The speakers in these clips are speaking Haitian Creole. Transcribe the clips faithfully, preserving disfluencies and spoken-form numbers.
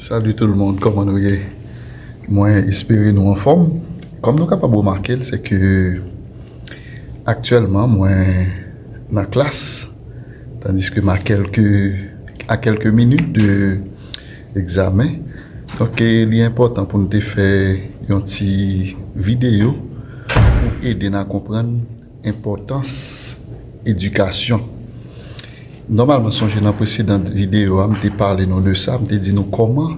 Salut tout le monde, kòman nou ye? Mwen espere nou anfòm. Kòm nou kapab remake l, se ke aktyèlman mwen nan klas, tandiske m a kèlke, a kèlke minit de egzamen. Donk, e, li enpòtan pou n te fè yon ti videyo pou ede n a konprann enpòtans edikasyon. Nòmalman, sonje nan presedan videyo a, m te pale nou de sa, m te di nou kòman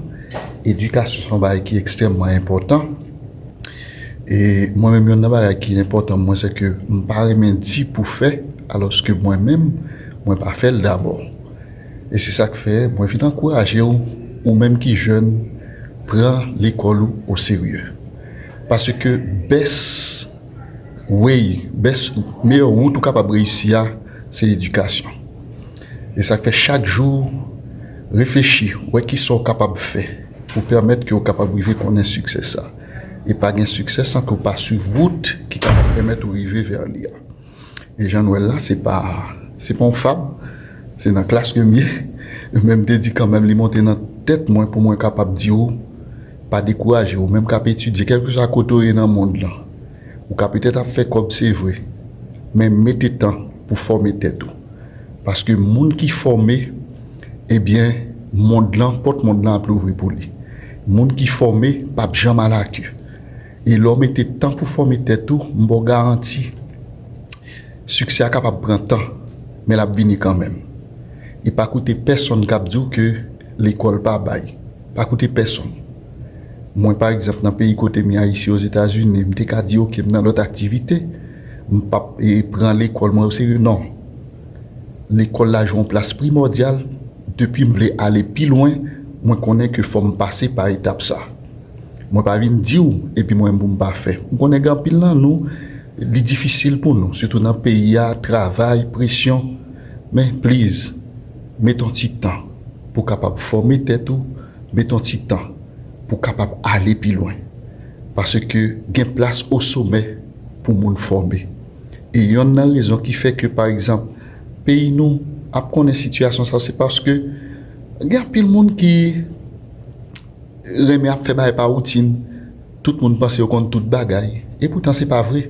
edikasyon se yon bagay ki ekstrèmman enpòtan. E mwen menm, youn nan bagay ki enpòtan mwen, se ke m pa renmen di pou fè, alòske mwen menm, mwen pa fè l dabò. E se sa k fè mwen vin ankouraje w, ou menm ki jèn, pran lekòl ou oserye. Paske best way, best, meyè wout ou kapab reyisi a, se edikasyon. E sa k fè chak jou, reflechi, wè kisa w kapab fè pou pèmèt ke w kapab rive konnen siksè sa. E pa gen siksè san ke w pa swiv wout ki kapab pèmèt ou rive vè li a. E jan n wè l la, se pa, se pa yon fab, se nan klas ke m ye. Men m te di kanmenm, li monte nan tèt mwen pou mwen kapab di w, pa dekouraje, ou menm k ap etidye, kèlkeswa kote w ye nan mond lan. Ou ka petèt ap fè kòb, se vre, men mete tan pou fòme tèt ou. Paske moun ki fòme, ebyen, mond lan, pòt mond lan ap louvri pou li. Moun ki fòme p ap janm alakè. E lè w mete tan pou fòme tèt ou, m ba w garanti, siksè a kapab pran tan, men l ap vini kanmenm. E pa koute pèsonn k ap di w ke lekòl pa bay. Pa koute pèsonn. Mwen, pa egzanp, nan peyi kote m ye a, isi Ozetazini, m te ka di, oke, m nan lòt aktivite, m p ap, e, pran lekòl mwen oserye, non. Lekòl la jwe yon plas primòdyal. Depi m vle ale pi lwen, mwen konnen ke fò m pase pa etap sa. Mwen pa vin di w, epi mwen menm pou m pa fè. M konnen gen anpil nan nou, li difisil pou nou, sitou nan peyi a, travay, presyon. Men, please, met yon ti tan pou w kapab fòme tèt ou, met yon ti tan pou w kapab ale pi lwen. Paske gen plas osomè pou moun fòme. E yonn nan rezon ki fè ke, pa egzanp, peyi nou ap konnen sitiyasyon sa, se paske gen anpil moun ki renmen ap fè bagay pa woutin. Tout moun panse yo konn tout bagay. E poutan, se pa vre.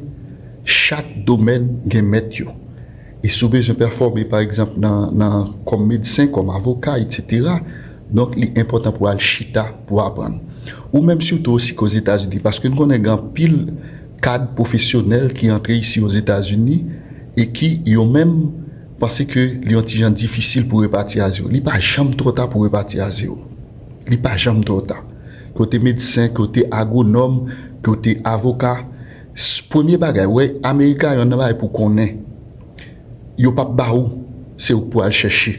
Chak domèn gen mèt yo. E si w bezwen pèfòme, pa egzanp, nan, nan, kòm medsen, kòm avoka, etsetera, donk, li enpòtan pou w al chita, pou w aprann. Ou menm sitou osi ke Ozetazini, paske n konnen gen anpil kad pwofesyonèl ki antre isi Ozetazini e ki, yo menm, panse ke li yon ti jan difisil pou repati a zewo. Li pa janm twò ta pou repati a zewo. Li pa janm twò ta. Ke w te medsen, ke w te agwonòm, ke w te avoka, s-, premye bagay, wè, Ameriken, yonn nan bagay pou konnen, yo p ap ba ou, se ou k pou al chèche.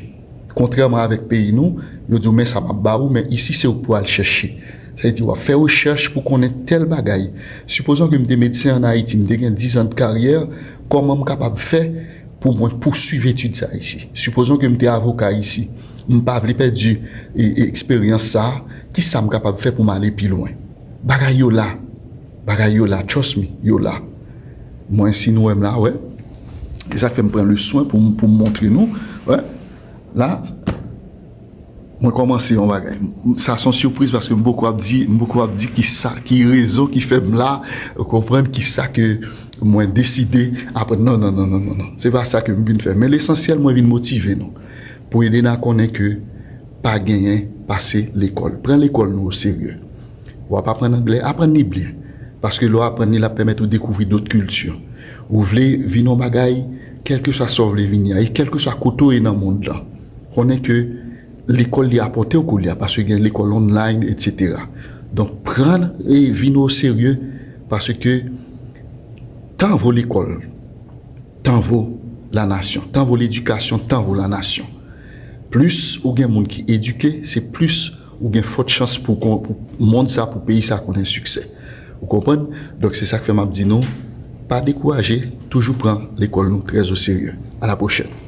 Kontrèman avèk peyi nou, yo di w, men sa m ap ba ou, men isi se ou k pou al chèche. Sa vle di, w ap fè rechèch pou konnen tèl bagay. Sipozon ke m te medsen ann Ayiti, m te gen diz an de karyè, kòman m kapab fè pou mwen pouswiv etid sa isi? Sipozon ke m te avoka isi, m pa vle pèdi, e, e, eksperyans sa a, kisa m kapab fè pou m ale pi lwen? Bagay yo la. Bagay yo la, trust me, yo la. Mwen, si nou wè m la, wè. E sa k fè m pran le swen pou m, pou m montre nou, wè. La, mwen kòmanse yon bagay. Sa se yon sipriz paske m poko ap di, m poko ap di kisa, ki rezon ki fè m la, ou konprann, kisa ke mwen deside aprann. Non, non, non, non, non, non. Se pa sa ke m vin fè. Men lesansyèl, mwen vin motive nou. Pou ede n a konnen ke pa genyen pase lekòl. Pran lekòl nou oserye. W ap aprann anglè, aprann li byen. Paske lè w aprann li, l ap pèmèt ou dekouvri dòt kilti. Ou vle vin yon bagay, kèlkeswa sa w vle vin li a, e kèlkeswa kote w ye nan mond lan, konnen ke lekòl li apòte w koulye a, paske gen lekòl online, etsetera. Donk, pran e vin oserye, paske tan vo lekòl, tan vo lanasyon, tan vo ledikasyon, tan vo lanasyon. Plis ou gen moun ki edike, se plis ou gen fòt chans pou kon-, pou mond sa, pou peyi sa konnen siksè. Ou konprann? Donk, se sa k fè m ap di nou, pa dekouraje, toujou pran lekòl nou trè o serye. A la pwochèn.